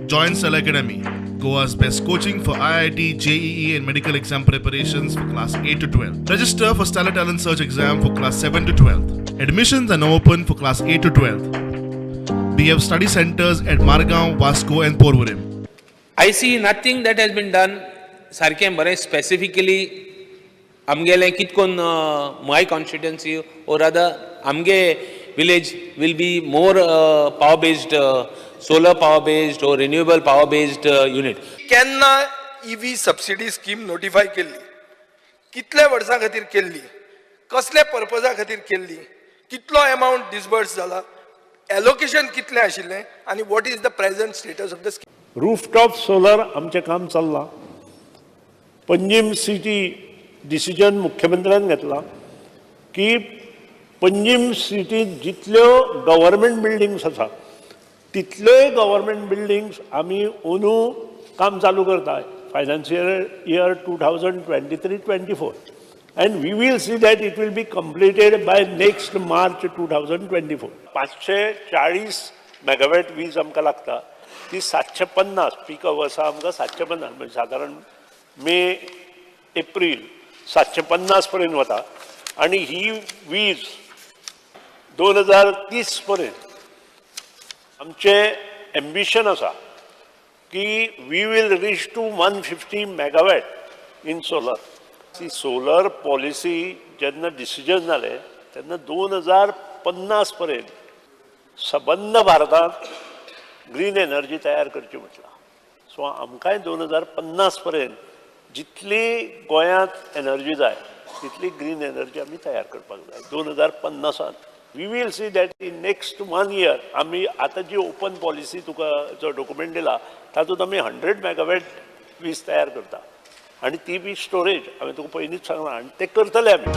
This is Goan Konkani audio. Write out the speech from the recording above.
Join Stellar Academy, Goa's best coaching for IIT, JEE, and medical exam preparations for class 8 to 12. Register for Stellar Talent Search exam for class 7 to 12. Admissions are now open for class 8 to 12. We have study centers at Margao, Vasco, and Porvorim. I see nothing that has been done सारकें बरें स्पेसिफिकली आमगेलें कितकोन my constituency or rather आमगे village will be more power based, solar power based or renewable power based unit. केन्ना ईव्ही सबसिडी स्कीम नोटिफाय केल्ली, कितल्या वर्सां खातीर केल्ली, कसल्या पर्पजा खातीर केल्ली, कितलो एमावंट डिसबर्स जाला, एलोकेशन कितलें आशिल्लें आनी what is the present status of the scheme? Rooftop solar आमचें काम चल्लां. पंजीम सिटी डिसिजन मुख्यमंत्र्यान घेतलां की पंजीम सिटींत जितल्यो गव्हर्मेंट बिल्डिंग्स आसा तितल्योय गव्हर्मेंट बिल्डिंग्स आमी अंदू काम चालू करता, financial year 2023-24, and we will see that it will be completed by next March 2024. 540 megawatt वीज आमकां लागता, ती 750 पीक अवर्सा आमकां 750, म्हणजे सादारण मे एप्रील 750 पर्यंत वता आनी ही वीज 2030 पर्यंत आमचें एम्बिशन आसा की we will reach to 150 megawatt in solar. ती सोलर पॉलिसी जेन्ना डिसिजन जालें तेन्ना 2050 पर्यंत सबंद भारतांत ग्रीन एनर्जी तयार करची म्हटलां. सो आमकांय 2050 पर्यंत जितली गोंयांत एनर्जी जाय तितली ग्रीन एनर्जी आमी तयार करपाक जाय 2050त. We will see that in next one year आमी आतां जी ओपन पॉलिसी तुका जो डॉक्युमेंट दिला तातूंत आमी 100 मेगावॅट वीज तयार करता आनी ती बी स्टोरेज हांवें तुका पयलींच सांगलां आनी तें करतले आमी.